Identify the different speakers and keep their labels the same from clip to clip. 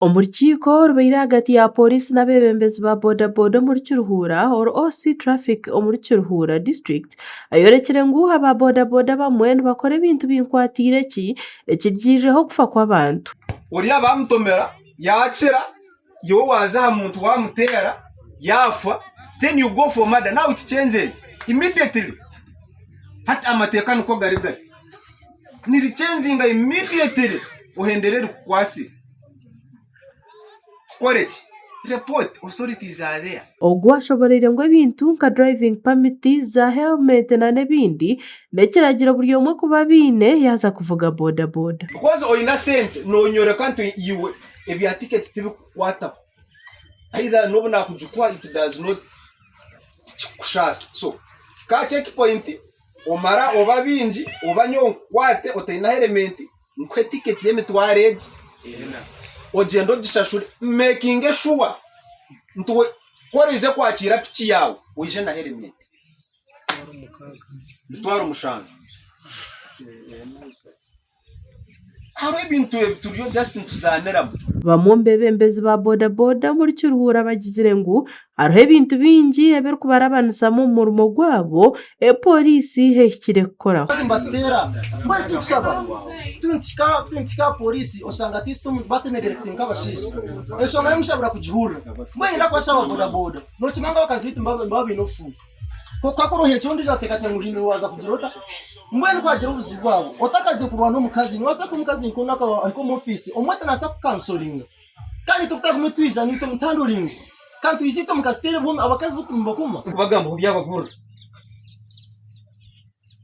Speaker 1: Omu rukiiko orubaire ahagati ya Pooriisi n'abeebembezi ba boda boda omuri Kiruhura, oru OC Traffic omuri Kiruhura District ayorekire ngu aba boda boda abamwe nibakora ebintu binkwatiire ki ekirugirireho okufa kw'abantu.
Speaker 2: Oriya baamutomera yaakira, iwe waaza aha muntu waamuteera yaafa, then you go for murder, now it changes immediately. Hati amateeka nikwo gari gati, nirichenjinga immediately ohendere erikukwatsire. Kukora ki? Report, authorities are there.
Speaker 1: Ogu ashoboreire ngu ebintu nka driving permit, za helmet na n'ebindi n'ekiragiro buri omwe kuba abiine yaaza kuvuga boda boda.
Speaker 2: Because oine sente nonyoreka nti iwe ebya ticket tibikukukwataho either nobu nakugikuha it does not tikikukushaasa so hika aha check point omara oba bingi oba nyowe nkukwate otaine helmet nkuhe ticket y'emitwaro egi ogyende ogishashure makinge sure nti ku oriize kwakiira piki yaawe oije na helmet. Mitwaro mushanju. Hariho ebintu ebi turiyo just nituzaaniramu.
Speaker 1: Bamwe omu beebembezi ba bodaboda omuri Kiruhura bagizire ngu hariho ebintu bingi ebirikubarabanisamu omu murimo gwabo ebi pooriisi ehikire kukoraho.
Speaker 3: Nibasiteera mbwenu ekinkusaba ku tuhika aha pooriisi oshanga atiisite batenegerekitinga nk'abashaija enshonga y'omushaija kugihurira mbwenu niinyenda kubashaba bodaboda nookimanya ngu abakazi baitu nibaba baine obufumu Kwonka ku orikuhikya ondiijo ateekateeka ngu haine waaza kugira ota? Mbwenu ku waagira obuzibu bwawe otakaziire kurwana n'omukazi, noobaasa kuha omukazi nk'onaku ahika omu ofiisi omwete naabaasa kukukansoringa. Kandi itwe ku twakuba twija naitwe mutuhanduringe kandi twije itwe mukasiteera ebihumi abakazi bo nimubakuma.
Speaker 4: Kubagambaho byabahurira.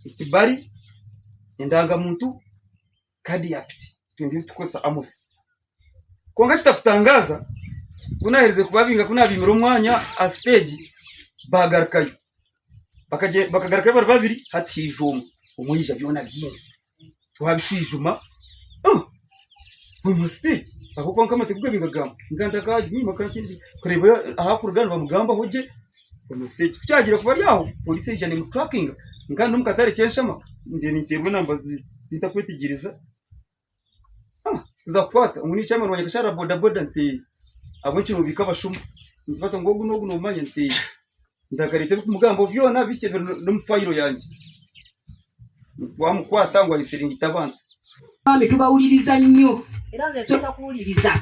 Speaker 4: Ekibari, endangamuntu, kaadi ya piki itwe nibyo tukukozesa Amos. Kwonka kitakutangaaza ku naaherize kubabinga ku naabaimire omwanya aha siteegi baagarukayo. Bakagarukayo bari babiri hati haija omwe, omwe yaija byona abiine. Twabishwijuma bamuha siteegi ahabw'okuba nk'amateeka ku gaabaire nigagamba kureeba ahu arikuruga nibamugambaho gye bamuha siteegi. Ku kyagiire kuba ari aho pooriisi yaija neemuturakinga nka ndi omu katare k'enshama ninteerwa enamba zintakwetegyereza. Kuza kukwata ngu ni chairman wa Nyakasharara boda boda nti ahabw'enki nobiika abashuma nti bata ngu ogu n'ogu nomumanya nti ntakareeta ebikumugambaho byona bikye biri n'omu fayiro yangye wamukwata ngu aitsire naita abantu.
Speaker 5: Abaami tubawuliriza nnyo era nze nsooka kuwuliriza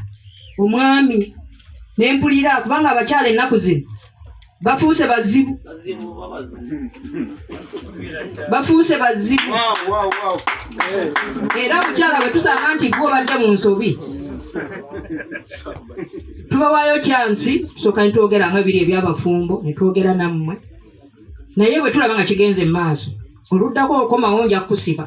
Speaker 5: omwami ne mpulira kubanga abakyala ennaku zino bafuuse bazibu bafuuse bazibu era omukyala bwe tusanga nti gwe obadde mu nsobi tubawaayo kyansi tusooka netwogeramu ebiri ebyabafumbo netwogera nammwe naye bwe tulaba nga kigenze mu maaso oluddako okomawo nja kukusiba.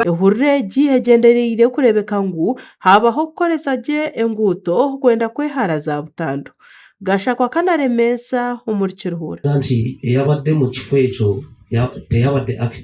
Speaker 1: Ehururu egi egyendereire kureebeka ngu haabaho okukoresa gye enguuto kwenda kwehara za butandu. Gashakwa Kanaremeesa omuri Kiruhura.
Speaker 6: Nti eyabadde mu kifo ekyo teyabadde active.